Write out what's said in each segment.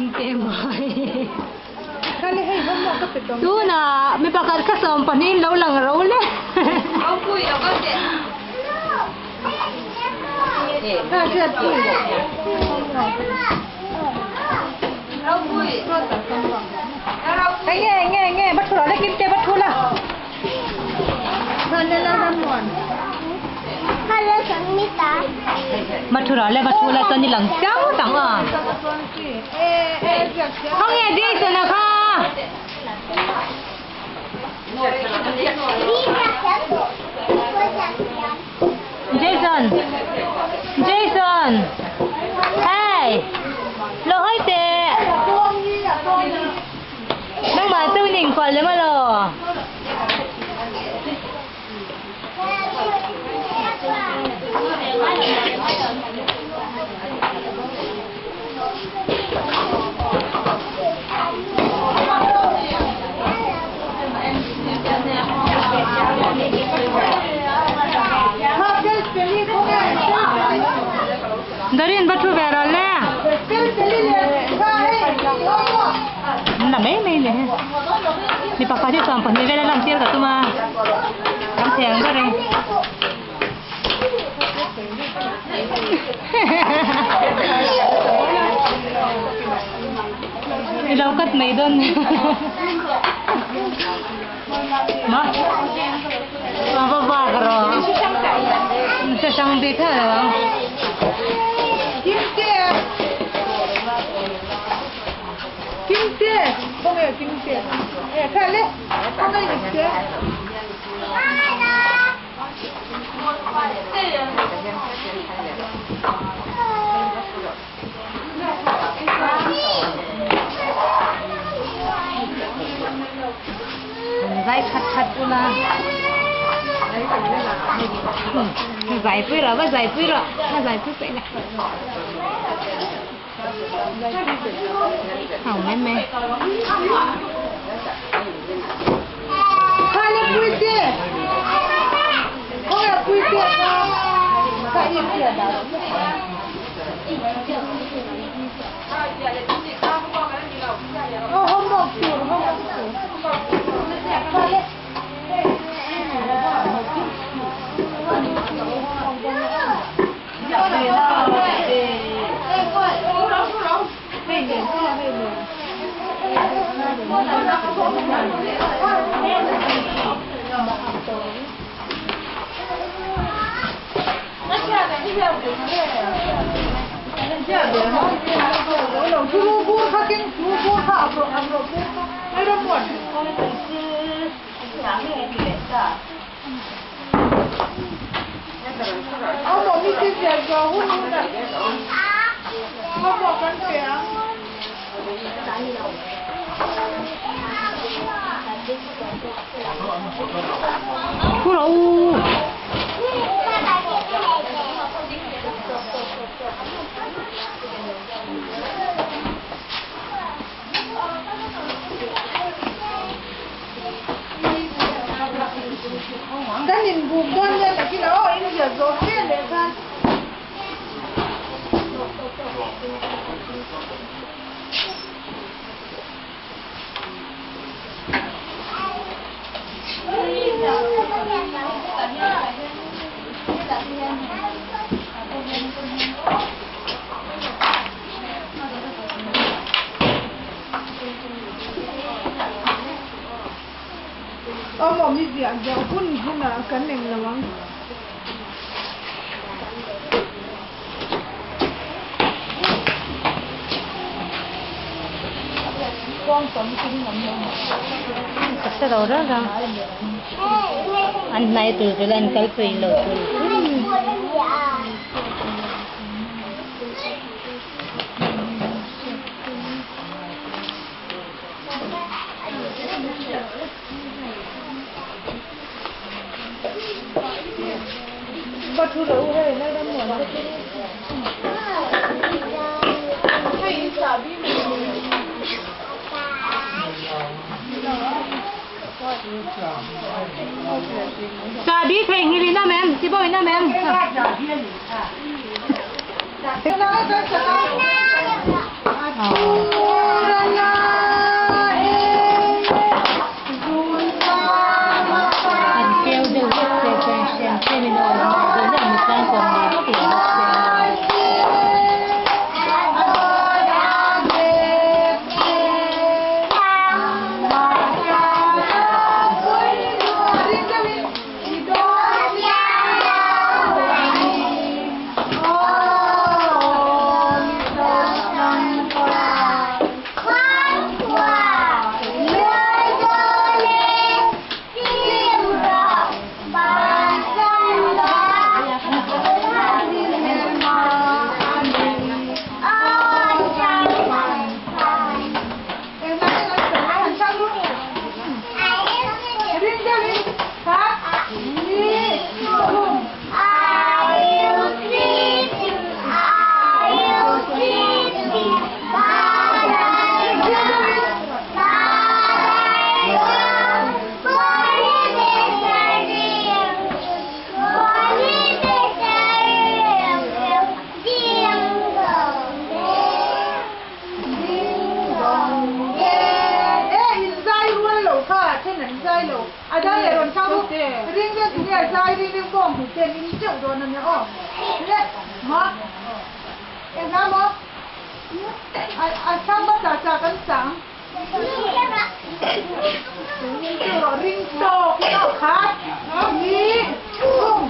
Kimte mai. Tunah mi pakhat kha 12 in lo lang ro le. Nge nge nge va thu rawh le Kimte va thu la. Va thu rawh le va thu la chuan i lang chiang tang a. Khawnge Jason a kha? Jason! Jason! Hey! Lo hawi teh! Nangmah chu ning kual lem alaw? Darin va thu ve rawh le. Na mai mai le. Mi pakhat hi 12 vel a lan tir ka tum a. Kan thei ang ber e. I lo cut mai dawn. Ma. Va vak rawh. Sasang bik kha lo ang. Kimte. Kimte. Khawnge Kimte. E kha le. Khawnge Kimte. Zai khat khat ula. Zai pui rawh va zai pui rawh. Va zai pui peih la. Hau mai mai. Kha le pui te. Khawnge pui te kha. Kha i te da. Oh, homework tur, homework tur. Kha le. Thu rawh u. Kan inbuk dawn nia takin aw India zawh fe leh khan. Awm i ziah zawh hun hunah kan eng lo ang. Ka hre lo reng a, an hnai tur chu la in kal pui lo tur. Chahbi theihnghilh in awm em? Chibaw in awm em? A dang leh rawn chhang ru. Ring deuh tu nge zai ring ring bawng hnute an in teuh dawn a nia aw. Le ma eng hla maw? A chhang hmasa sa kan sang. Ring teuh rawh ring tawk in aw khat hnih thum.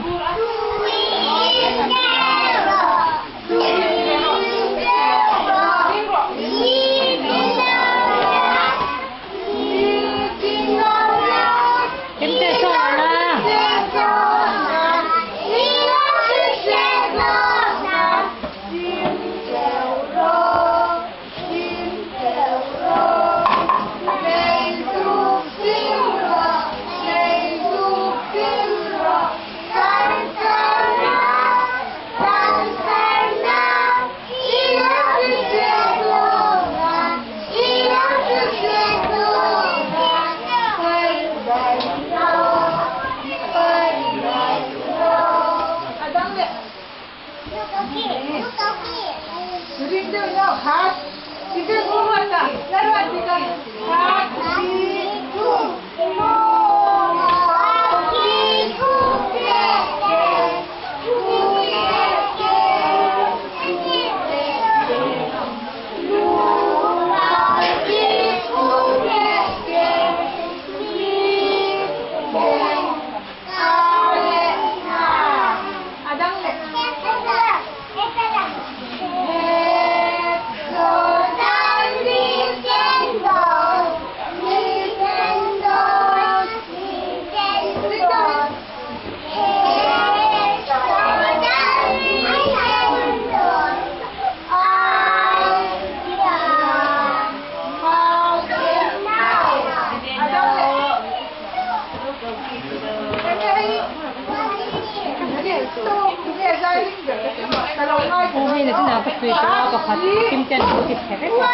Hei na chinah ka sawi tawh a pakhat kim te an lo ti chhe vek a.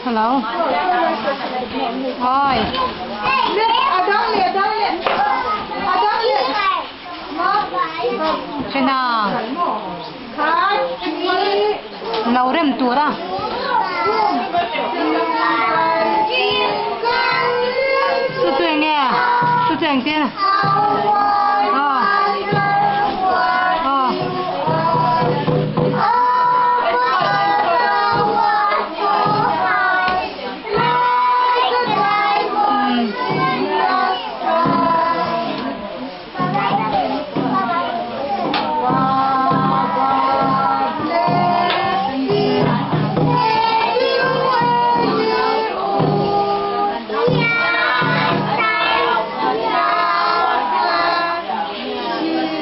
Hello. Oi. Hena. Lo rem tur a. Chu chu eng nge? Chu chu eng tin? Aw. Aw.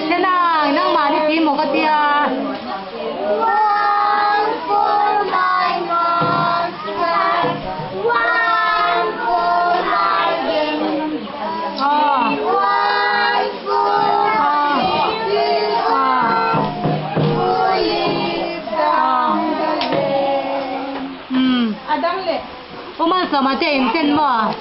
Hena nangmah hi ti maw ka tia? U Malsawma te in chen maw?